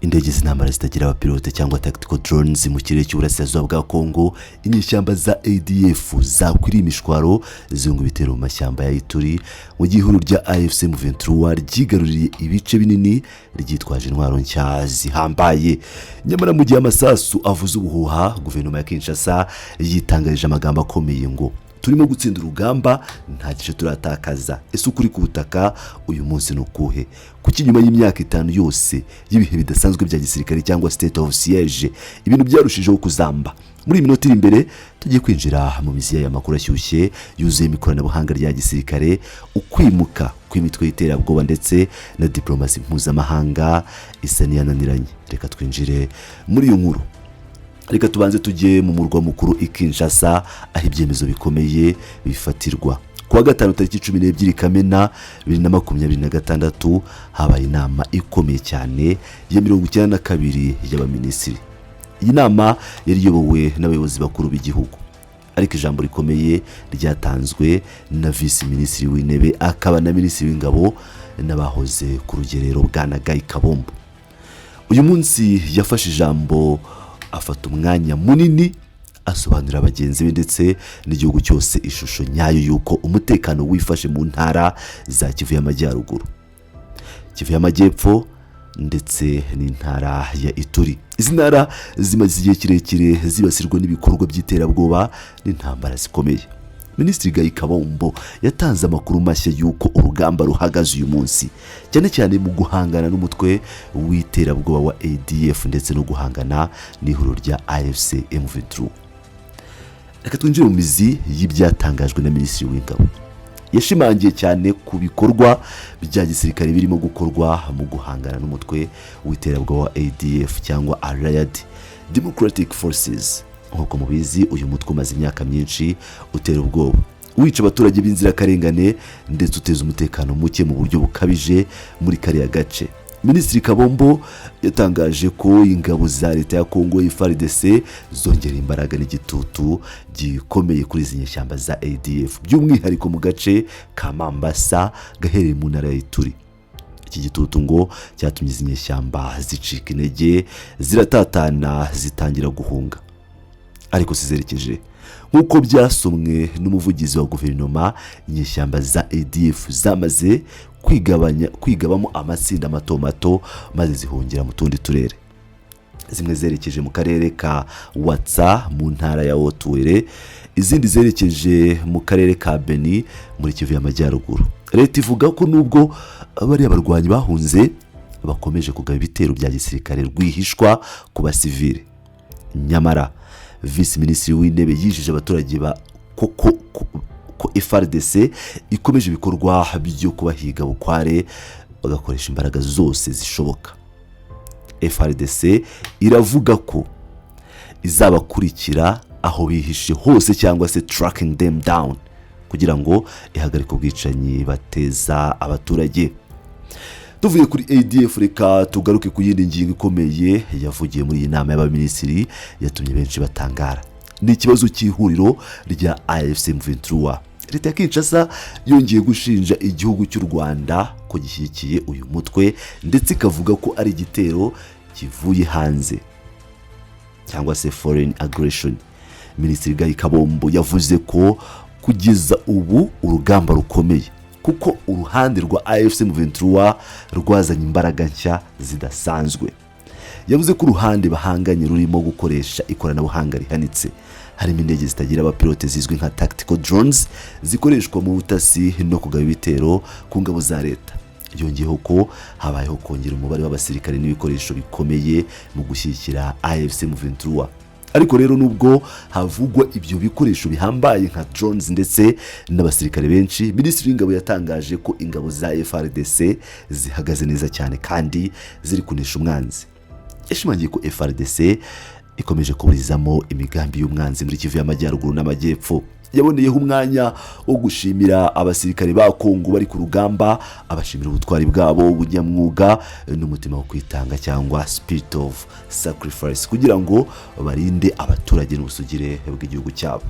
Indege z'intambara zitagira abapilote cyangwa tactical drones mu kirere cy'uburasirazuba bwa Kongo, inyeshyamba za ADF zakwiriye imishwaro zihunga ibitero mu mashyamba ya Ituri, mu gihe ihuriro rya AFC M23 ryigaruriye ibice binini ryitwaje intwaro nshya zihambaye. Nyamara mu gihe amasasu avuze ubuhuha, guverinoma ya Kinshasa yitangarije amagambo akomeye ngo: "Turimo gutsinda urugamba, nta gice turatakaza." Ese ukuri ku butaka uyu munsi ni ukuhe? Kuki nyuma y'imyaka 5 yose y'ibihe bidasanzwe bya gisirikare cyangwa state of siege ibintu byarushijeho kuzamba? Muri iyi minota iri imbere tugiye kwinjira mu mizi y'aya makuru ashyushye yuzuyemo ikoranabuhanga rya gisirikare, ukwimuka kw'imitwe y'iterabwoba ndetse na diplomasi mpuzamahanga isa n'iyananiranye. Reka twinjire muri iyo nkuru. Reka tubanze tujye mu murwa mukuru i Kinshasa, aho ibyemezo bikomeye bifatirwa. Kuwa gatanu tariki 12 Kamena 2026 habaye inama ikomeye cyane ya 92 y'abaminisitiri. Iyi nama yari iyobowe n'abayobozi bakuru b'igihugu, ariko ijambo rikomeye ryatanzwe na visi minisitiri w'intebe akaba na minisitiri w'ingabo n'abahoze ku rugerero, bwana Guy Kabombo. Uyu munsi yafashe ijambo, afata umwanya munini asobanurira bagenzi be ndetse n'igihugu cyose ishusho nyayo y'uko umutekano wifashe mu ntara za Kivu y'Amajyaruguru, Kivu y'Amajyepfo ndetse n'intara ya Ituri. Izi ntara zimaze igihe kirekire zibasirwa n'ibikorwa by'iterabwoba n'intambara zikomeye. Minisitiri Guy Kabombo yatanze amakuru mashya y'uko urugamba ruhagaze uyu munsi, cyane cyane mu guhangana n'umutwe w'iterabwoba wa ADF ndetse no guhangana n'ihuriro rya AFC M23. Reka twinjire mu mizi y'ibyatangajwe na minisitiri w'ingabo. Yashimangiye cyane ku bikorwa bya gisirikare birimo gukorwa mu guhangana n'umutwe w'iterabwoba wa ADF cyangwa Allied Democratic Forces. Nk'uko mubizi, uyu mutwe umaze imyaka myinshi utera ubwoba, wica abaturage b'inzirakarengane ndetse uteza umutekano muke mu buryo bukabije muri kariya gace. Minisitiri Kabombo yatangaje ko ingabo za leta ya Kongo, FARDC, zongera imbaraga n'igitutu gikomeye kuri izi nyeshyamba za ADF, by'umwihariko mu gace ka Mambasa gaherereye mu ntara ya Ituri. Iki gitutu ngo cyatumye izi nyeshyamba zicika intege, ziratatana, zitangira guhunga. Ariko zizerekeje? Nk'uko byasomwe n'umuvugizi wa guverinoma, inyeshyamba za ADF zamaze kwigabanya, kwigabamo amatsinda mato mato, maze zihungira mu tundi turere. Zimwe zerekeje mu karere ka Watsa mu ntara ya Haut-Uele, izindi zerekeje mu karere ka Beni muri Kivu y'Amajyaruguru. Leta ivuga ko nubwo bariya barwanyi bahunze, bakomeje kugaba ibitero bya gisirikare rwihishwa ku basivile. Nyamara visi minisitiri w'intebe yijeje abaturage ba ko FARDC ikomeje ibikorwa byo kubahiga bukware, bagakoresha imbaraga zose zishoboka. FARDC iravuga ko izabakurikira aho bihishe hose cyangwa se tracking them down, kugira ngo ihagarike ubwicanyi bateza abaturage. Tuvuye kuri ADF, reka tugaruke ku yindi ngingo ikomeye yavugiye muri iyi nama y'abaminisitiri yatumye benshi batangara. Ni ikibazo cy'ihuriro rya AFC M23. Leta ya Kinshasa yongeye gushinja igihugu cy'u Rwanda ko gishyigikiye uyu mutwe, ndetse ikavuga ko ari igitero kivuye hanze cyangwa se foreign aggression. Minisitiri Guy Kabombo yavuze ko kugeza ubu urugamba rukomeye, kuko uruhande rwa AFC M23 rwazanye imbaraga nshya zidasanzwe. Yavuze ko uruhande bahanganye rurimo gukoresha ikoranabuhanga rihanitse, harimo indege zitagira abapilote zizwi nka tactical drones zikoreshwa mu butasi no kugaba ibitero ku ngabo za leta. Yongeyeho ko habayeho kongera umubare w'abasirikare n'ibikoresho bikomeye mu gushyigikira AFC M23. Ariko rero, nubwo havugwa ibyo bikoresho bihambaye nka drones ndetse n'abasirikare benshi, minisitiri w'ingabo yatangaje ko ingabo za FARDC zihagaze neza cyane kandi ziri kunesha umwanzi. Yashimangiye ko FARDC ikomeje kuburizamo imigambi y'umwanzi muri Kivu y'Amajyaruguru n'Amajyepfo. Yaboneyeho umwanya wo gushimira abasirikare ba Kongo bari ku rugamba, abashimira ubutwari bwabo, ubunyamwuga n'umutima wo kwitanga cyangwa spirit of sacrifice, kugira ngo barinde abaturage n'ubusugire bw'igihugu cyabo.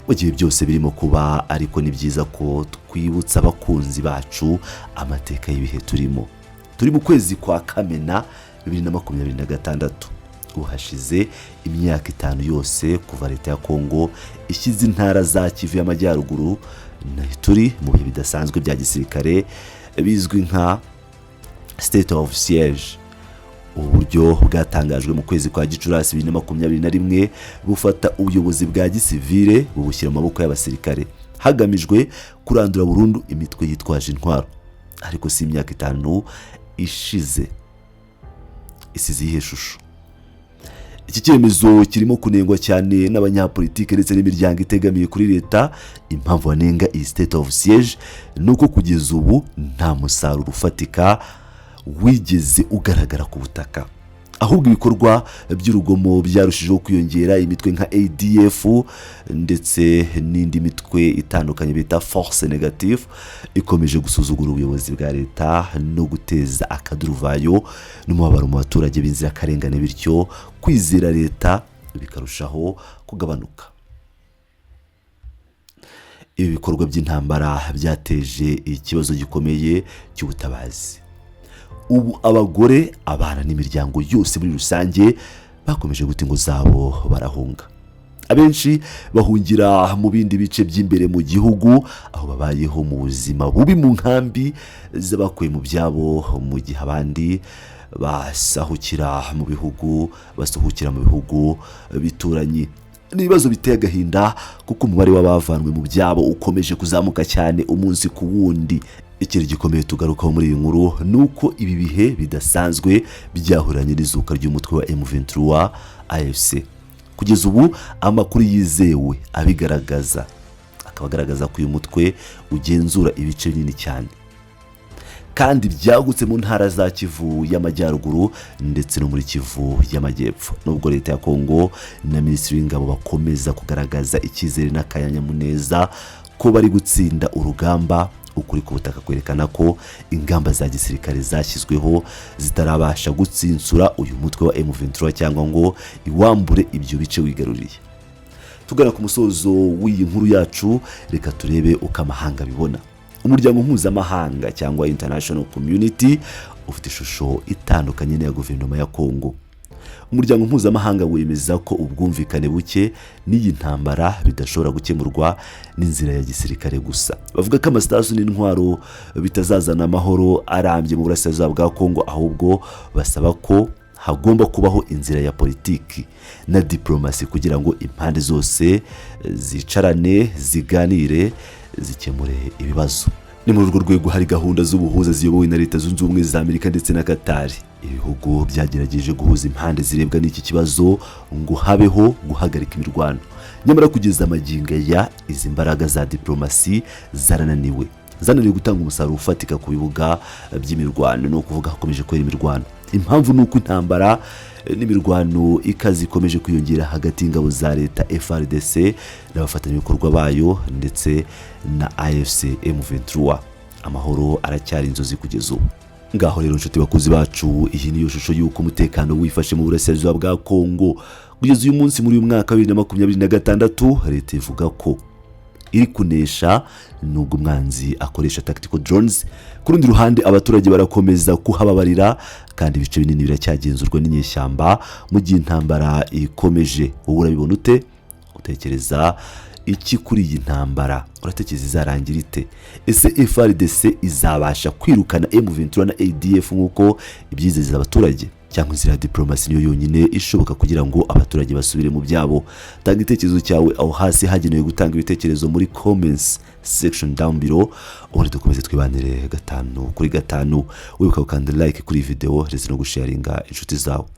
Mu gihe byose birimo kuba ariko, ni byiza ko twibutsa abakunzi bacu amateka y'ibihe turimo. Turi mu kwezi kwa Kamena 2026. Ubu hashize imyaka 5 yose kuva leta ya Kongo ishyize intara za Kivu y'Amajyaruguru na Ituri mu bihe bidasanzwe bya gisirikare bizwi nka state of siege. Ubu buryo bwatangajwe mu kwezi kwa Gicurasi 2021, bufata ubuyobozi bwa gisivile bubushyira mu maboko y'abasirikare, hagamijwe kurandura burundu imitwe yitwaje intwaro. Ariko si imyaka 5 ishize isize iyihe shusho? Iki cyemezo kirimo kunengwa cyane n'abanyapolitike ndetse n'imiryango itegamiye kuri leta. Impamvu banenga iyi state of siege ni uko kugeza ubu nta musaruro ufatika wigeze ugaragara ku butaka, ahubwo ibikorwa by'urugomo byarushijeho kwiyongera. Imitwe nka ADF ndetse n'indi mitwe itandukanye bita force negative ikomeje gusuzugura ubuyobozi bwa leta no guteza akaduruvayo n'umubabaro mu baturage b'inzirakarengane, bityo kwizera leta bikarushaho kugabanuka. Ibi bikorwa by'intambara byateje ikibazo gikomeye cy'ubutabazi. Ubu abagore, abana n'imiryango yose muri rusange bakomeje guta ingo zabo, barahunga. Abenshi bahungira mu bindi bice by'imbere mu gihugu, aho babayeho mu buzima bubi mu nkambi z'abakuye mu byabo, mu gihe abandi basahukira mu bihugu basuhukira mu bihugu bituranyi. Ni ibibazo biteye agahinda, kuko umubare w'abavanwe mu byabo ukomeje kuzamuka cyane umunsi ku wundi. Ikintu gikomeye tugarukaho muri iyi nkuru ni uko ibi bihe bidasanzwe byahuranye n'izuka ry'umutwe wa M23 AFC. Kugeza ubu amakuru yizewe abigaragaza akaba agaragaza ko uyu mutwe ugenzura ibice binini cyane kandi byagutse mu ntara za Kivu y'Amajyaruguru ndetse no muri Kivu y'Amajyepfo. Nubwo leta ya Kongo na minisitiri w'ingabo bakomeza kugaragaza icyizere n'akanyamuneza ko bari gutsinda urugamba, ukuri ku butaka kwerekana ko ingamba za gisirikare zashyizweho zitarabasha gutsinsura uyu mutwe wa M23 cyangwa ngo iwambure ibyo bice wigaruriye. Tugana ku musozo w'iyi nkuru yacu, reka turebe uko amahanga abibona. Umuryango mpuzamahanga cyangwa international community ufite ishusho itandukanye n'iya guverinoma ya Kongo. Umuryango mpuzamahanga wemeza ko ubwumvikane buke n'iyi ntambara bidashobora gukemurwa n'inzira ya gisirikare gusa. Bavuga ko amasasu n'intwaro bitazazana amahoro arambye mu burasirazuba bwa Kongo, ahubwo basaba ko hagomba kubaho inzira ya politiki na diplomasi kugira ngo impande zose zicarane, ziganire, zikemure ibibazo. Ni muri urwo rwego hari gahunda z'ubuhuza ziyobowe na Leta Zunze Ubumwe za Amerika ndetse na Katari, ibihugu byagerageje guhuza impande zirebwa n'iki kibazo ngo habeho guhagarika imirwano. Nyamara kugeza amagingo aya, izi mbaraga za diplomasi zananiwe gutanga umusaruro ufatika ku bibuga by'imirwano. Ni ukuvuga hakomeje kubera imirwano. Impamvu ni uko intambara n'imirwano ikaze ikomeje kwiyongera hagati y'ingabo za leta FARDC n'abafatanyabikorwa bayo ndetse na AFC M23. Amahoro aracyari inzozi kugeza ubu. Ngaho rero, inshuti bakuzi bacu, iyi niyo shusho y'uko umutekano wifashe mu burasirazuba bwa Kongo kugeza uyu munsi, muri uyu mwaka wa 2026. Leta ivuga ko iri kunesha nubwo umwanzi akoresha tactical drones. Ku rundi ruhande, abaturage barakomeza kuhababarira kandi ibice binini biracyagenzurwa n'inyeshyamba mu gihe intambara ikomeje. Wowe urabibona ute? Utekereza iki kuri iyi ntambara? Uratekereza izarangira ite? Ese FARDC izabasha kwirukana M23 na ADF nk'uko ibyizeza abaturage, cyangwa inzira ya diplomasi niyo yonyine ishoboka kugira ngo abaturage basubire mu byabo? Tanga igitekerezo cyawe aho hasi hagenewe gutanga ibitekerezo, muri comments section down below, ubundi dukomeze twibanire gatanu kuri gatanu. Wibuka gukanda like kuri iyi video ndetse no gusharinga inshuti zawe.